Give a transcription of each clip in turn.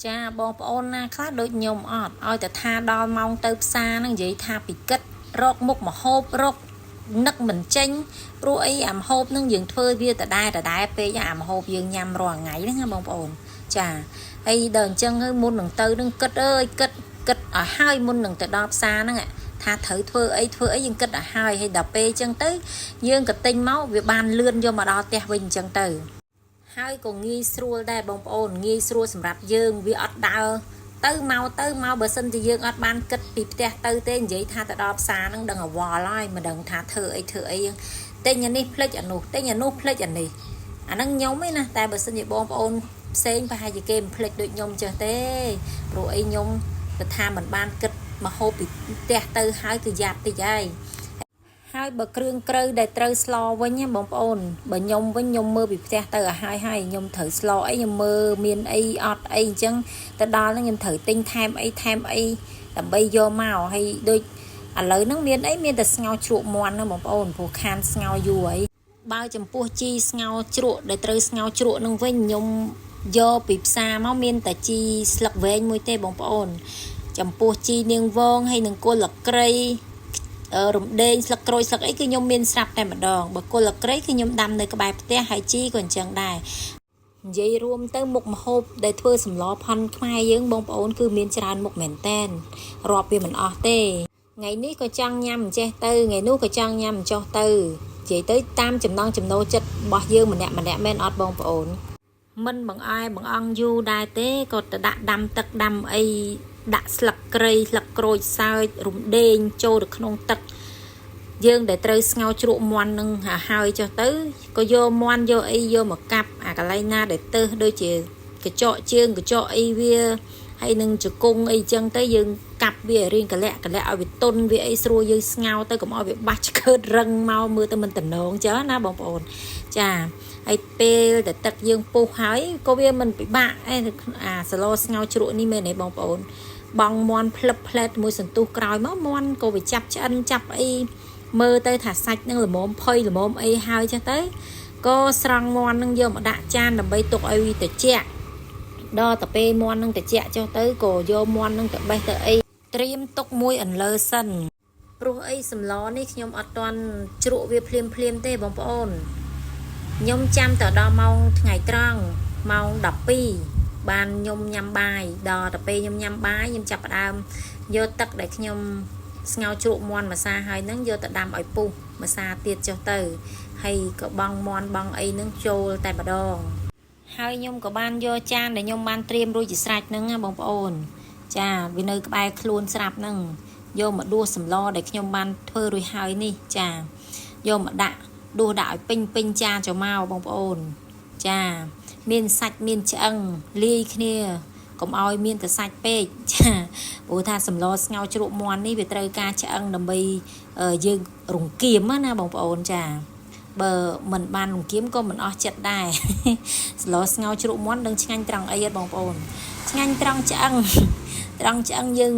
ចាបងប្អូនណាខ្លះដូចខ្ញុំអត់ឲ្យតែថាដល់ម៉ោងទៅផ្សារហ្នឹងនិយាយថាពីគិតរកមុខមហូបរកនឹកមិនចេញព្រោះអីអាមហូបហ្នឹងយើងធ្វើវាដដែលដដែលពេកអាមហូបយើងញ៉ាំរាល់ថ្ងៃហ្នឹងណាបងប្អូនចាហើយដល់អញ្ចឹងហើយមុននឹងទៅនឹងគិតអើយគិតគិតឲ្យហើយមុននឹងទៅដល់ផ្សារហ្នឹងថាត្រូវធ្វើអីធ្វើអីយើងគិតឲ្យហើយហើយដល់ពេលអញ្ចឹងទៅយើងក៏ទិញមកវាបានលឿនយកមកដល់ផ្ទះវិញអញ្ចឹងទៅ ហើយក៏ងាយស្រួលដែរបងប្អូនងាយស្រួលសម្រាប់យើងវាអត់ដើរទៅមកទៅមកបើសិនជាយើងអត់បានគិតពីផ្ទះទៅទេនិយាយថាទៅដល់ផ្សារហ្នឹងដឹងអវល់ហើយមិនដឹងថាធ្វើអីធ្វើអីទិញអានេះភ្លេចអានោះទិញអានោះភ្លេចអានេះអាហ្នឹងខ្ញុំឯណាតែបើសិនជាបងប្អូនផ្សេងប្រហែលជាគេមិនភ្លេចដូចខ្ញុំចេះទេព្រោះអីខ្ញុំទៅថាមិនបានគិតមកហូបពីផ្ទះទៅហើយគឺយ៉ាប់តិចហើយ ហើយបើគ្រឿងក្រៅដែលត្រូវស្លវិញណាបងប្អូនបើខ្ញុំវិញខ្ញុំមើលពីផ្ទះទៅឲ្យហើយហើយខ្ញុំត្រូវស្លអីខ្ញុំមើលមានអីអត់អីអញ្ចឹងទៅដល់ហ្នឹងខ្ញុំត្រូវទិញថែមអីថែមអីដើម្បីយកមកហើយដូចឥឡូវហ្នឹងមានអីមានតែស្ងោរជ្រក់មាន់ណាបងប្អូនព្រោះខានស្ងោរយូរហើយបើចំពោះជីស្ងោរជ្រក់ដែលត្រូវស្ងោរជ្រក់នឹងវិញខ្ញុំយកពីផ្សារមកមានតែជីស្លឹកវែងមួយទេបងប្អូន ចំពោះជីនាងវងហើយនឹងគល់លក្រី រំដេងស្លឹកក្រូចស្លឹកអីគឺខ្ញុំមានស្រាប់តែម្ដងបើគល់លក្រីគឺខ្ញុំដាំនៅក្បែរផ្ទះហើយជីក៏អញ្ចឹងដែរនិយាយរួមទៅមុខម្ហូបដែលធ្វើសម្លផន់ខ្មែរយើងបងប្អូនគឺមានច្រើនមុខមែនតែនរាប់វាមិនអស់ទេថ្ងៃនេះក៏ចង់ញ៉ាំអញ្ចេះទៅថ្ងៃនោះក៏ចង់ញ៉ាំអញ្ចោះទៅនិយាយទៅតាមចំណង់ចំណូលចិត្តរបស់យើងម្នាក់ម្នាក់មែនអត់បងប្អូនមិនបង្អែបង្អង់យូរដែរទេក៏ទៅដាក់ដាំទឹកដាំអីដាក់ស្លឹកគ្រៃស្លឹកក្រូចសើចរំដេងចូលទៅក្នុងទឹក យើងដែលត្រូវស្ងោរជ្រក់មាន់នឹងហើយចុះទៅក៏យកមាន់យកអីយកមកកាប់អាកន្លែងណាដែលទៅសដូចជាកញ្ចក់ជើងកញ្ចក់អីវាហើយនឹងជង្គង់អីចឹងទៅយើងកាប់វាឲ្យរាងកលាក់កលាក់ឲ្យវាទន់វាអីស្រួលយើងស្ងោរទៅកុំឲ្យវាបាសឆ្កើតរឹងមកមើលទៅមិនតំណងចឹងណាបងប្អូនចាហើយពេលដែលទឹកយើងពុះហើយក៏វាមិនពិបាកអីអាសឡស្ងោរជ្រក់នេះមែនទេបងប្អូនបងមាន់ផ្លឹបផ្លែតមួយសន្ទុះក្រោយមកមាន់ក៏វាចាប់ឆ្អិនចាប់អី មើលទៅថាសាច់នឹងល្មមផុយល្មមអីហើយចឹងទៅក៏ស្រង់មាន់នឹងយកមកដាក់ចានដើម្បីទុកឲ្យវាត្រជាក់ដល់ទៅពេលមាន់នឹងត្រជាក់ចុះទៅក៏យកមាន់នឹងទៅបេះទៅអីត្រៀមទុកមួយអន្លើសិនព្រោះអីសម្លនេះខ្ញុំអត់ទាន់ជ្រក់វាភ្លាមភ្លាមទេបងប្អូនខ្ញុំចាំទៅដល់ម៉ោងថ្ងៃត្រង់ម៉ោង12បានខ្ញុំញ៉ាំបាយដល់ទៅពេលខ្ញុំញ៉ាំបាយខ្ញុំចាប់ផ្ដើមយកទឹកដែលខ្ញុំ ស្ងោរជ្រក់មាន់ម្សាហើយហ្នឹងយកទៅដាំឲ្យពុះម្សាទៀតចុះទៅហើយក៏បង់មាន់បង់អីហ្នឹងចូលតែម្ដងហើយខ្ញុំក៏បានយកចានដែលខ្ញុំបានត្រៀមរួចជាស្រេចហ្នឹងណាបងប្អូន ចាវានៅក្បែរខ្លួនស្រាប់ហ្នឹងយកមកដួសសម្លដែលខ្ញុំបានធ្វើរួចហើយនេះចាយកមកដាក់ដួសដាក់ឲ្យពេញពេញចានចូលមកបងប្អូន ចាមានសាច់មានឆ្អឹងលាយគ្នាកុំឲ្យមានតែសាច់ពេកចាព្រោះថាសម្លស្ងោរជ្រក់មាន់នេះវាត្រូវការឆ្អឹងដើម្បីយើងរង្គាមណាបងប្អូនចាបើមិនបានរង្គាមក៏មិនអស់ចិត្តដែរ សម្លស្ងោរជ្រក់មាន់ដឹងឆ្ងាញ់ត្រង់អីអត់បងប្អូនឆ្ងាញ់ត្រង់ឆ្អឹងត្រង់ឆ្អឹងយើង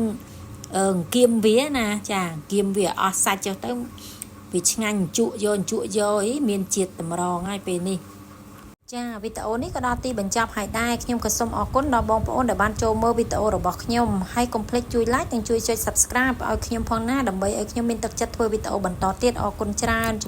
អង្គៀមវាណាចាអង្គៀមវាអស់សាច់ចុះទៅវាឆ្ងាញ់ជក់យកជក់យកអីមានជាតិតម្រងហើយពេលនេះ ចាវីដេអូនេះក៏ដល់ទីបញ្ចប់ហើយដែរខ្ញុំក៏សូមអរគុណដល់បងប្អូនដែលបានចូលមើលវីដេអូរបស់ខ្ញុំហើយកុំភ្លេចជួយ like និងជួយចុច Subscribe ឲ្យខ្ញុំផងណាដើម្បីឲ្យខ្ញុំមានទឹកចិត្តធ្វើវីដេអូបន្តទៀតអរគុណច្រើន។